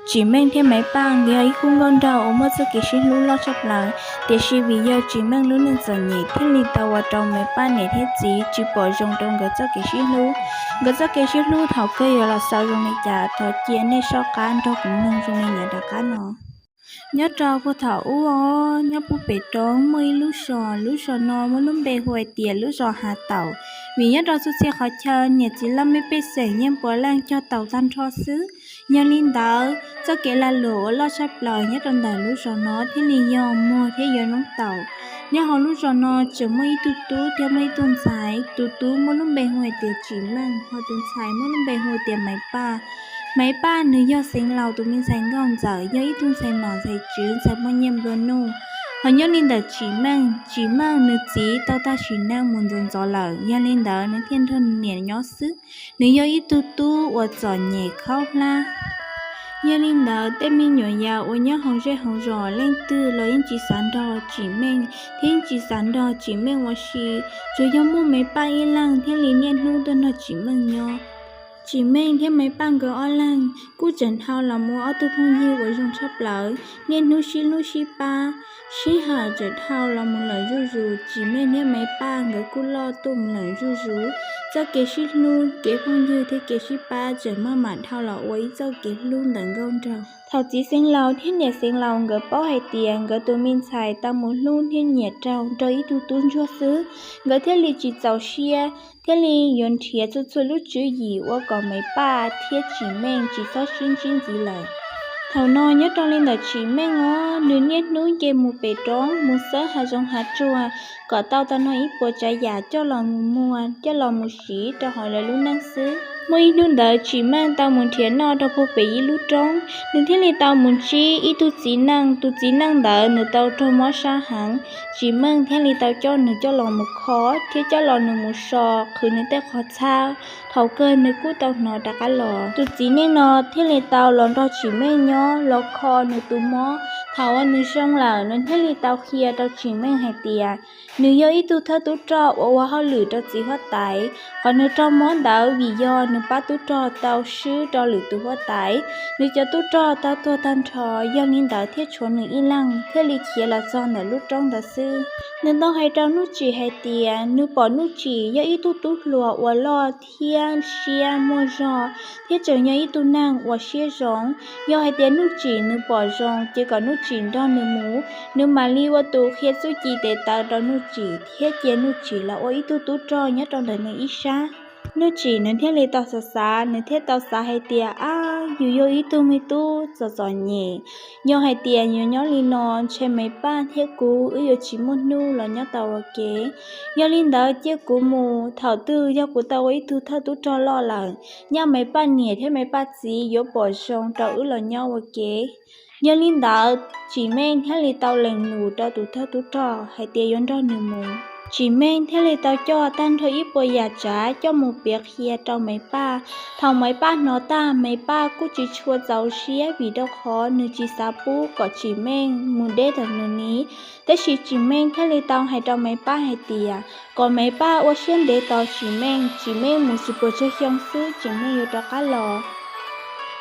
Tsim Meej thiab Maiv Paj nkawd yog ib khub nkauj nraug uas muaj txoj kev sib hlub loj tshaj plaws, tiam sis vim yog Tsim Meej lub neej txom nyem thiaj li tau ua rau Maiv Paj niam thiab txiv tsis pom zoo rau nkawd txoj kev sib hlub. Nkawd txoj kev sib hlub thaum kawg yuav los xaus zoo li cas, thov cia nej soj qab nrog kuv mloog zoo li nyiam rov qab no. Nyob rau puag thaum ub os, nyob puag pem roob muaj ib lub zos, lub zos no muaj lub npe hu hais tias lub zos Hav Taum. Vim nyob rau txhua txhia qhov chaw niam txiv laj mej pej xeem yeej puav leej cog taum tag nrho xwb. Yog li ntawd, txoj kev lag luam uas loj tshaj plaws nyob rau ntawm lub zos no thiaj li yog muag thiab yuav noob taum. Nyob hauv lub zos no tseem muaj ib tug tub thiab muaj ib tug ntxhais. Tus tub muaj lub npe hu hais tias Tsim Meej, ho tus ntxhais muaj lub npe hu tias Maiv Paj. Maiv Paj nws yog xeev laus tus me ntxhais nkauj ntxawm, yog ib tug ntxhais nom ntxhais tswv, ntxhais muaj nyiaj nplua nuj. Ho nyob li ntawm Tsim Meej, Tsim Meej nws txiv tau tag sim neej mus ntxov ntxov lawm, yog li ntawd nws thiaj nrog niam nyob xwb. Nws yog ib tug tub uas txom nyem khaub hlab. Yog li ntawd, tej me nyuam yaus uas nyob hauv zej hauv zos leej twg los yeej tsis xav nrog Tsim Meej thiab yeej tsis xav nrog Tsim Meej ua si. Tsuas yog muaj Maiv Paj ib leeg thiaj li niaj hnub tuaj nrog Tsim Meej nyob. Tsim Meej thiab Maiv Paj nkawd ob leeg kuj tseem dhau los mus ua ob tug phooj ywg uas zoo tshaj plaws, niaj hnub sib hlub sib pab. Sij hawm tseem dhau los mus lawm zuj zus, Tsim Meej thiab Maiv Paj nkawd kuj loj tuaj mus lawm zuj zus. Txoj kev sib hlub, kev phooj ywg thiab kev sib pab tseem maj mam dhau los ua ib txoj kev hlub ntawm nkauj nraug. Thaum txiv xeev laus thiab niam xeev laus nkawd paub hais tias nkawd tus me ntxhais tau mus hlub thiab nyiam rau nrog ib tug tub ntsuag xwb, nkawd thiaj li tsis txaus siab, thiaj li yuav nrhiav txhua txhua lub tswv yim ua kom Maiv Paj thiab Tsim Meej tsis txhob sib ntsib ntxiv lawm. Thaum no nyob rau li ntawm Tsim Meej os, nws niaj hnub nce mus pem roob mus xawb hav zoov hav tsuag kom tau tau noj ib puas tsav yam coj los mus muag, coj los mus siv rau hauv lawv lub neej xwb. Muaj ib hnub ntawd Tsim Meej tau mus nrhiav noj rau puag pem ib lub roob, nws thiaj li tau mus ntsib ib tug txiv neej. Tus txiv neej ntawd nws tau raug mob sab heev, Tsim Meej thiaj li tau coj nws coj los mus kho thiab coj los nws mus so qhwv nws tej qhov txhab. Thaum kawg nws kuj tau hnov rov qab los. Tus txiv neej no thiaj li tau los nrog Tsim Meej nyob los kho nws tus mob. Thaum uas nws zoo lawm, nws thiaj li tau qhia rau Tsim Meej hais tias nws yog ib tug thawj tub rog uas ua hauj lwm rau txiv huab tais. Qhov nws raug mob ntawd vim yog nws pab tub rog tau swb rau lwm tus huab tais, nws cov tub rog tau tuag tag nrho. Yog li ntawd thiaj tshuav nws ib leeg thiaj li khiav los txog ntawm lub roob ntawd xwb. Nws tau hais rau Nuj Tsim hais tias nws pom Nuj Tsim yog ib tug tub hluas uas loj thiab siab muaj zog, thiab tseem yog ib tug neeg uas siab zoo. Yog hais tias Nuj Tsim nws pom zoo ces kom Nuj Tsim nrog nws mus, nws mam li ua tus qhia txuj ci tes taw rau Nuj Tsim thiab cia Nuj Tsim los ua ib tug tub rog nyob rau ntawm nws ib sab. Nuj Tsim nws thiaj li tau xav xav, nws thiaj tau xav hais tias, ab, yus yog ib tug me tub txom txom nyem, yog hais tias yuav nyob li no ntshe Maiv Paj thiab kuv wb yuav tsis muaj hnub los nyob tau ua ke. Yog li ntawd cia kuv mus, thaum twg yog kuv tau ua ib tug thawj tub rog loj lawm, nyaj Maiv Paj niam thiab Maiv Paj txiv yuav pom zoo rau wb los nyob ua ke. Yog li ntawd Tsim Meej thiaj li tau lees lus rau tus thawj tub rog hais tias yuav nrog nws mus. Tsim Meej thiaj li tau coj tag nrho ib puas yam tsav coj mus piav qhia rau Maiv Paj. Thaum Maiv Paj hnov tag, Maiv Paj kuj tsis tshua txaus siab vim rau qhov nws tsis xav pub kom Tsim Meej mus deb ntawm nws ni. Tab sis Tsim Meej thiaj li tau hais rau Maiv Paj hais tias kom Maiv Paj ua siab ntev tos Tsim Meej, Tsim Meej mus tsis puas tsawg xyoo xwb Tsim Meej yuav rov qab los.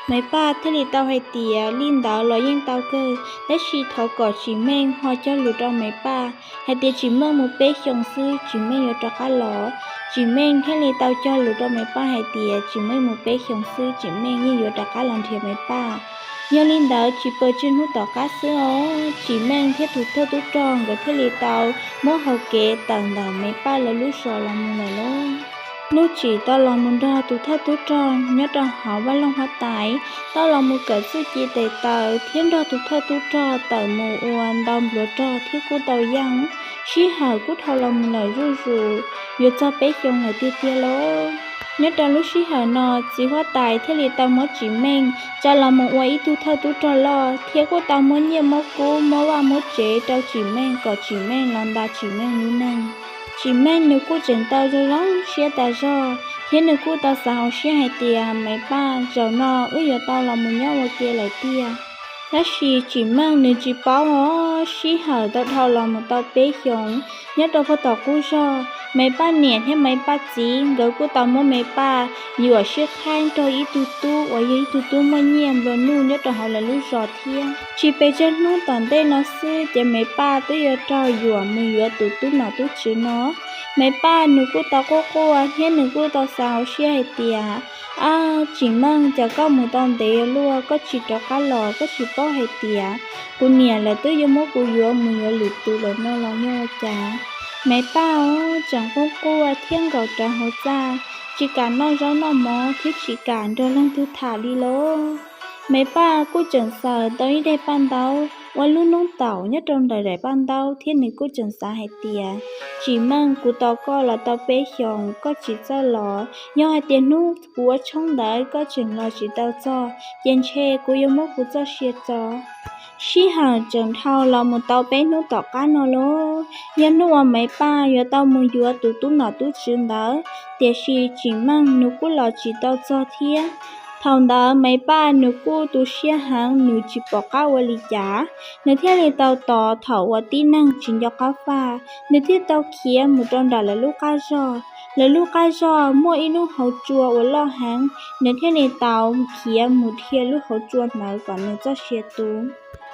Maiv Paj thiaj li tau hais tias li ntawd los yeej tau kawg, tab sis thov kom Tsim Meej ho cog lus rau Maiv Paj hais tias Tsim Meej mus peb xyoos xwb Tsim Meej yuav rov qab los. Tsim Meej thiaj li tau cog lus rau Maiv Paj hais tias Tsim Meej mus peb xyoos xwb Tsim Meej yeej yuav rov qab los nrhiav Maiv Paj. Yog li ntawd tsis pes tsawg hnub tom qab xwb os, Tsim Meej thiab tus thawj tub rog nkawd thiaj li tau muab hau kev tawm ntawm Maiv Paj lawv lub zos los mus lawm lauj. Nuj Tsim tau los mus nrog tus thawj tub rog nyob rau hauv vaj loog huab tais, tau los mus kawm txuj ci tes taw thiab nrog tus thawj tub rog tawm mus ua ntau npluav rog thiab kuj tau yeej. Sij hawm kuj dhau los mus lawm zuj zus, yuav txog peb xyoos lawm tiag tiag lauj. Nyob rau lub sij hawm no txiv huab tais thiaj li tau muab Tsim Meej tsa los mus ua ib tug thawj tub rog loj thiab kuj tau muab nyiaj muab kub muab vaj muab tsev rau Tsim Meej kom Tsim Meej los ntas Tsim Meej lub neej. Tsim Meej nws kuj tseem tau zoo zoo siab tas zog thiab nws kuj tau xav hauv siab hais tias Maiv Paj zaum no wb yuav tau los mus nyob ua ke lawm tiag. Tab sis Tsim Meej nws tsis paub os, sij hawm tau dhau los mus tau peb xyoos, nyob rau puag tom qub zog, Maiv Paj niam thiab Maiv Paj txiv nkawd kuj tau muab Maiv Paj yuam sib qhaib nrog ib tug tub uas yog ib tug tub muaj nyiaj nplua nuj nyob rau hauv lawv lub zos thiab. Tsis pes tsawg hnub tom ntej no xwb ces Maiv Paj twb yuav raug yuam mus yuav tus tub nom tub tswv no. Maiv Paj nws kuj tau quaj quaj thiab nws kuj tau xav hauv siab hais tias, Ab, Tsim Meej, cas koj mus tau ntev luaj koj tsis rov qab los, koj tsis paub hais tias kuv niam lawv twb yuav muab kuv yuav mus yuav lwm tus lawm no los yog ua cas? Maiv Paj tseem quaj quaj thiab nkaum rawv hauv txaj, tsis kam noj zaub noj mov thiab tsis kam nrog leej twg tham li lauj. Maiv Paj kuj tseem xaws tau ib daim paj ntaub ua lub noob taum nyob rau ntawm daim paj ntaub thiab nws kuj tseem xav hais tias, Tsim Meej, kuv tos koj los tau peb xyoos koj tsis txawj los, yog hais tias hnub kuv ua tshoob ntawd koj tseem los tsis tau txog ces ntshe kuv yuav muab kuv txoj sia txo. Sij hawm tseem dhau los mus tau peb hnub tom qab no lauj, yog hnub uas Maiv Paj yuav tau mus yuav tus tub nom tub tswv ntawd, tiam sis Tsim Meej nws kuj los tsis tau txog thiab. Thaum ntawd Maiv Paj nws kuj tu siab heev, nws tsis pom qab ua li cas, nws thiaj li tau tos thaum uas tib neeg tsis nco qab faj, nws thiaj tau khiav mus rau nram lawv lub qab zog. Lawv lub qab zog muaj ib lub hauv tsua uas loj heev, nws thiaj li tau khiav mus dhia lub hauv tsua ntawd kom nws txoj sia tu.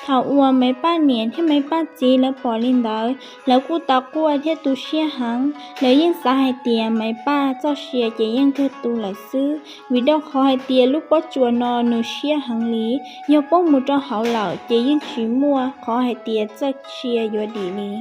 Thaum uas Maiv Paj niam thiab Maiv Paj txiv lawv pom li ntawd, lawv kuj tau quaj thiab tu siab heev. Lawv yeej xav hais tias Maiv Paj txoj sia ces yeej kawg tu lawm xwb, vim rau qhov hais tias lub pob tsuas no nws siab heev li, yog poob mus rau hauv lawm ces yeej tsis muaj qhov hais tias txoj sia yuav dim li.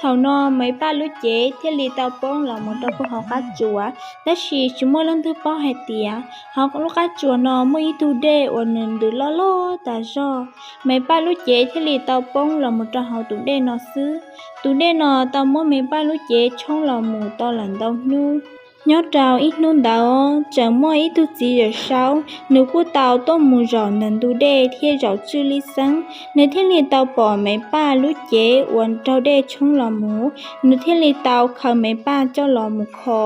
Thaum no Maiv Paj lub cev thiaj li tau poob los mus rau puag hauv qab tsuas, tab sis tsis muaj leej twg paub hais tias hauv lub qab tsuas no muaj ib tug dej uas nws ntws loj loj tas zog. Maiv Paj lub cev thiaj li tau poob los mus rau hauv tus dej no xwb. Tus dej no tau muab Maiv Paj lub cev tshoob los mus tau lawm ntau hnub. Nyob rau ib hnub ntawd tseem muaj ib tug txiv yawm saub, nws kuj tau tuaj mus zaum ntawm ntug dej thiab zaum tswj lib xeeb, nws thiaj li tau pom Maiv Paj lub cev uas raug dej tshoob los mus, nws thiaj li tau khaws Maiv Paj coj los mus kho.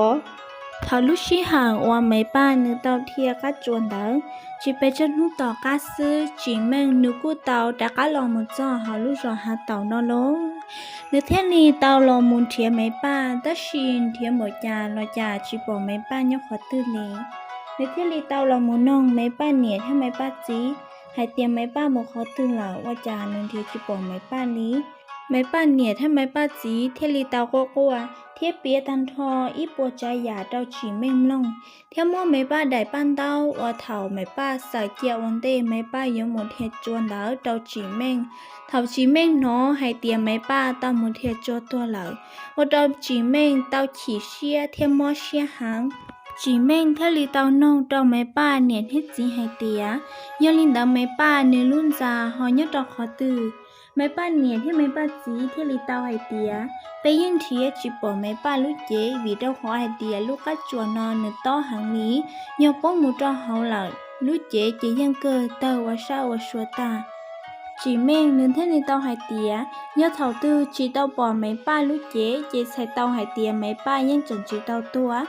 Thaum lub sij hawm uas Maiv Paj nws tau dhia qab tsuas ntawd, tsis pes tsawg hnub tom qab xwb Tsim Meej nws kuj tau rov qab los mus txog hauv lub zos Hav Taum no lauj. Nws thiaj li tau los mus nrhiav Maiv Paj, tab sis nrhiav npaum cas los cas tsis pom Maiv Paj nyob qhov twg li. Nws thiaj li tau los mus noog Maiv Paj niam thiab Maiv Paj txiv hais tias Maiv Paj mus qhov twg lawm, ua cas nws nrhiav tsis pom Maiv Paj li. Maiv Paj niam thiab Maiv Paj txiv thiaj li tau quaj quaj thiab piav tag nrho ib puas tsav yam rau Tsim Meej mloog, thiab muab Maiv Paj daim paj ntaub uas thaum Maiv Paj xaws cia ua ntej Maiv Paj yuav mus dhia tsua ntawd rau Tsim Meej. Thaum Tsim Meej hnov hais tias Maiv Paj tau mus dhia tsua tuag lawm, ua rau Tsim Meej tau chim siab thiab mob siab heev. Tsim Meej thiaj li tau noog rau Maiv Paj niam thiab txiv hais tias, yog li ntawd Maiv Paj nws lub ntxa ho nyob rau qhov twg? Maiv Paj niam thiab Maiv Paj txiv thiaj li tau hais tias, peb yeej nrhiav tsis pom Maiv Paj lub cev, vim rau qhov hais tias lub qab tsuas no nws tob heev li, yog poob mus rau hauv lawm lub cev ces yeej kawg tawg ua sab ua sua tag. Tsim Meej nws thiaj li tau hais tias, yog thaum twg tsis tau pom Maiv Paj lub cev ces txhais tau hais tias Maiv Paj yeej tseem tsis tau tuag.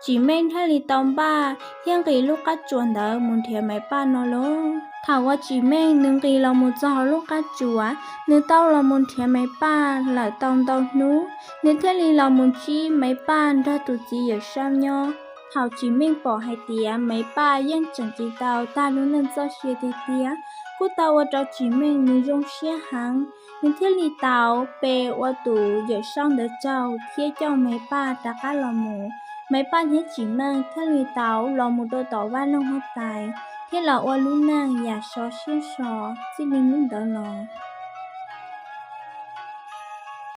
Tsim Meej thiaj li tau npaj thiab nqis lub qab tsuas ntawd mus nrhiav Maiv Paj no lauj. Thaum uas Tsim Meej nws nqis los mus txog hauv lub qab tsuas, nws tau los mus nrhiav Maiv Paj lawm tau ntau hnub, nws thiaj li los mus ntsib Maiv Paj nrog tus txiv yawm saub nyob. Thaum Tsim Meej pom hais tias Maiv Paj yeej tseem tsis tau tag lub neej txoj sia tiag tiag, kuj tau ua rau Tsim Meej nws zoo siab heev. Nws thiaj li tau pe ua tus yawm saub ntawd tsaug thiab coj Maiv Paj rov qab los mus. Maiv Paj thiab Tsim Meej thiaj li tau los mus rau tom vaj loog huab tais thiab los ua lub neej yam sov siab so txij li hnub ntawd los.